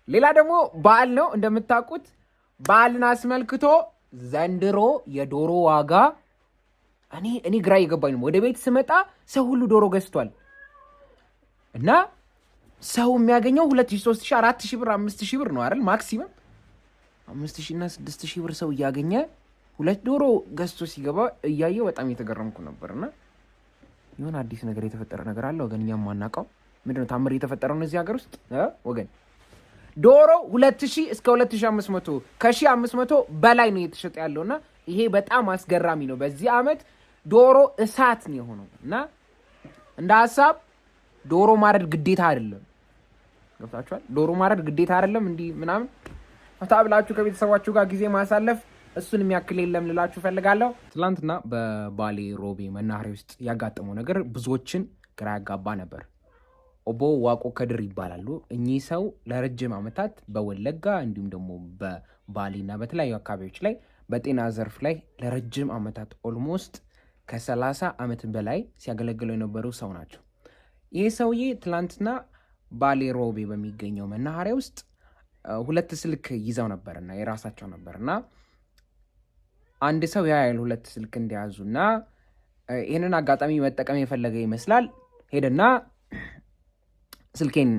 ሌላ ደግሞ በዓል ነው እንደምታውቁት። በዓልን አስመልክቶ ዘንድሮ የዶሮ ዋጋ እኔ ግራ እየገባኝ ነው። ወደ ቤት ስመጣ ሰው ሁሉ ዶሮ ገዝቷል እና ሰው የሚያገኘው 2,000፣ 3,000፣ 4,000 ብር፣ 5,000 ብር ነው አይደል? Maximum 5,000 እና 6,000 ብር ሰው እያገኘ ሁለት ዶሮ ገዝቶ ሲገባ እያየው በጣም እየተገረምኩ ነበር። እና የሆነ አዲስ ነገር የተፈጠረ ነገር አለ ወገን፣ እኛም ማናውቀው ምንድነው ታምር የተፈጠረው እዚህ ሀገር ውስጥ ወገን? ዶሮ 2000 እስከ 2500፣ ከ1500 በላይ ነው እየተሸጠ ያለው እና ይሄ በጣም አስገራሚ ነው። በዚህ ዓመት ዶሮ እሳት ነው የሆነው እና እንደ ሀሳብ ዶሮ ማረድ ግዴታ አይደለም። ገብታችኋል? ዶሮ ማረድ ግዴታ አይደለም። እንዲህ ምናምን ፈታ ብላችሁ ከቤተሰባችሁ ጋር ጊዜ ማሳለፍ እሱን የሚያክል የለም ልላችሁ ፈልጋለሁ። ትላንትና በባሌ ሮቤ መናኸሪያ ውስጥ ያጋጠመው ነገር ብዙዎችን ግራ ያጋባ ነበር። ኦቦ ዋቆ ከድር ይባላሉ። እኚህ ሰው ለረጅም ዓመታት በወለጋ እንዲሁም ደግሞ በባሌና በተለያዩ አካባቢዎች ላይ በጤና ዘርፍ ላይ ለረጅም ዓመታት almost ከ30 ዓመት በላይ ሲያገለግሉ የነበሩ ሰው ናቸው። ይህ ሰውዬ ትላንትና ባሌ ሮቤ በሚገኘው መናኸሪያ ውስጥ ሁለት ስልክ ይዘው ነበርና የራሳቸው ነበርና አንድ ሰው ያያል ሁለት ስልክ እንደያዙና ይህንን አጋጣሚ መጠቀም የፈለገ ይመስላል። ሄደና ስልኬን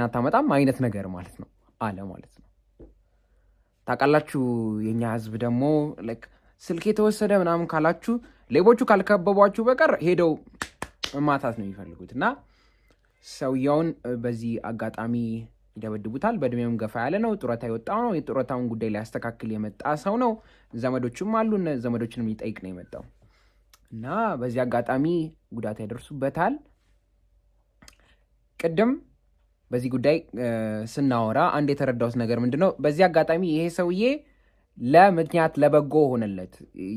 አታመጣም አይነት ነገር ማለት ነው አለ ማለት ነው። ታውቃላችሁ የኛ ህዝብ ደግሞ like ስልክ የተወሰደ ምናምን ካላችሁ ሌቦቹ ካልከበቧችሁ በቀር ሄደው ማታት ነው የሚፈልጉት እና ሰውየውን በዚህ አጋጣሚ ይደበድቡታል። በእድሜውም ገፋ ያለ ነው። ጡረታ የወጣው ነው። የጡረታውን ጉዳይ ሊያስተካክል የመጣ ሰው ነው። ዘመዶችም አሉ። ዘመዶችንም ሊጠይቅ ነው የመጣው እና በዚህ አጋጣሚ ጉዳት ያደርሱበታል። ቅድም በዚህ ጉዳይ ስናወራ አንድ የተረዳሁት ነገር ምንድን ነው? በዚህ አጋጣሚ ይሄ ሰውዬ ለምክንያት ለበጎ ሆነለት።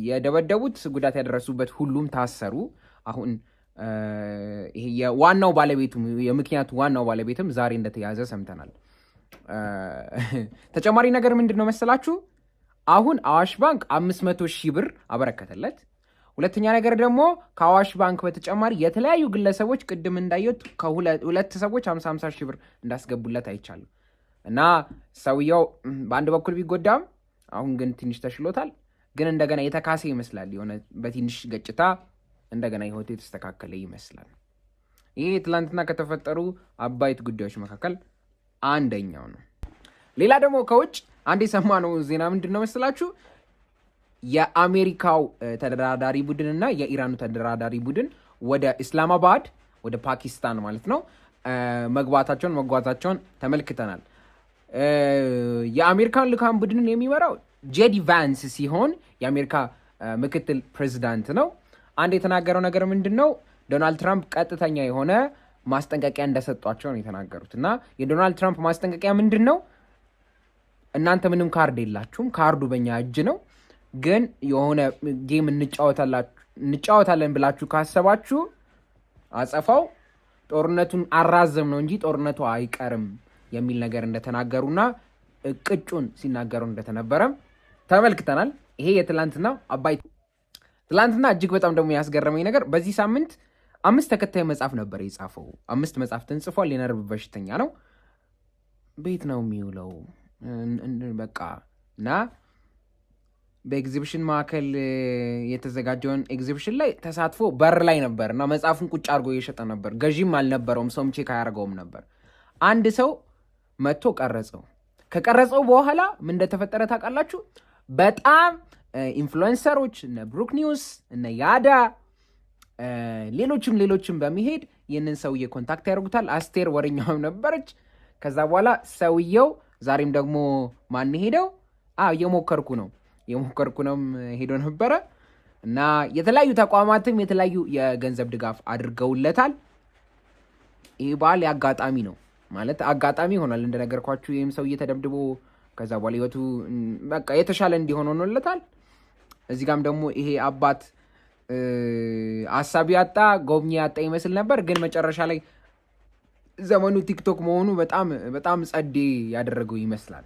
የደበደቡት ጉዳት ያደረሱበት ሁሉም ታሰሩ። አሁን ይሄ የዋናው ባለቤቱ የምክንያቱ ዋናው ባለቤትም ዛሬ እንደተያዘ ሰምተናል። ተጨማሪ ነገር ምንድን ነው መሰላችሁ? አሁን አዋሽ ባንክ 500,000 ብር አበረከተለት። ሁለተኛ ነገር ደግሞ ከአዋሽ ባንክ በተጨማሪ የተለያዩ ግለሰቦች ቅድም እንዳየሁት ከሁለት ሰዎች 50 50 ሺህ ብር እንዳስገቡለት አይቻልም። እና ሰውየው በአንድ በኩል ቢጎዳም አሁን ግን ትንሽ ተሽሎታል። ግን እንደገና የተካሰ ይመስላል። የሆነ በትንሽ ገጭታ እንደገና ህይወቱ የተስተካከለ ይመስላል። ይሄ ትላንትና ከተፈጠሩ አባይት ጉዳዮች መካከል አንደኛው ነው። ሌላ ደግሞ ከውጭ አንድ የሰማነው ዜና ምንድን ነው መስላችሁ? የአሜሪካው ተደራዳሪ ቡድን እና የኢራኑ ተደራዳሪ ቡድን ወደ ኢስላማባድ፣ ወደ ፓኪስታን ማለት ነው፣ መግባታቸውን መጓዛቸውን ተመልክተናል። የአሜሪካን ልዑካን ቡድንን የሚመራው ጄዲ ቫንስ ሲሆን የአሜሪካ ምክትል ፕሬዚዳንት ነው። አንድ የተናገረው ነገር ምንድን ነው? ዶናልድ ትራምፕ ቀጥተኛ የሆነ ማስጠንቀቂያ እንደሰጧቸው ነው የተናገሩት። እና የዶናልድ ትራምፕ ማስጠንቀቂያ ምንድን ነው? እናንተ ምንም ካርድ የላችሁም፣ ካርዱ በኛ እጅ ነው። ግን የሆነ game እንጫወታለን ብላችሁ ካሰባችሁ አጸፋው ጦርነቱን አራዘም ነው እንጂ ጦርነቱ አይቀርም የሚል ነገር እንደተናገሩና እቅጩን ሲናገሩ እንደተነበረም ተመልክተናል። ይሄ የትላንትና አባይ። ትላንትና እጅግ በጣም ደግሞ ያስገረመኝ ነገር በዚህ ሳምንት አምስት ተከታይ መጽሐፍ ነበር የጻፈው። አምስት መጽሐፍትን ጽፏል። የነርቭ በሽተኛ ነው። ቤት ነው የሚውለው በቃ እና በኤግዚቢሽን ማዕከል የተዘጋጀውን ኤግዚቢሽን ላይ ተሳትፎ በር ላይ ነበር እና መጽሐፉን ቁጭ አድርጎ እየሸጠ ነበር። ገዢም አልነበረውም፣ ሰውም check አያደርገውም ነበር። አንድ ሰው መጥቶ ቀረጸው። ከቀረጸው በኋላ ምን እንደተፈጠረ ታውቃላችሁ? በጣም influencer ኦች እነ ብሩክ ኒውስ፣ እነ ያዳ፣ ሌሎችም ሌሎችም በመሄድ ይህንን ሰውዬ contact ያደርጉታል። አስቴር ወሬኛውም ነበረች። ከዛ በኋላ ሰውየው ዛሬም ደግሞ ማን ሄደው እየሞከርኩ ነው የሞከርኩ ነውም ሄዶ ነበረ እና የተለያዩ ተቋማትም የተለያዩ የገንዘብ ድጋፍ አድርገውለታል። ይህ በዓል አጋጣሚ ነው ማለት አጋጣሚ ይሆናል። እንደነገርኳችሁ ይህም ሰውዬ ተደብድቦ ከዛ በኋላ ህይወቱ በቃ የተሻለ እንዲሆን ሆኖለታል። እዚህ ጋም ደግሞ ይሄ አባት አሳቢ ያጣ ጎብኚ ያጣ ይመስል ነበር፣ ግን መጨረሻ ላይ ዘመኑ ቲክቶክ መሆኑ በጣም በጣም ጸዴ ያደረገው ይመስላል።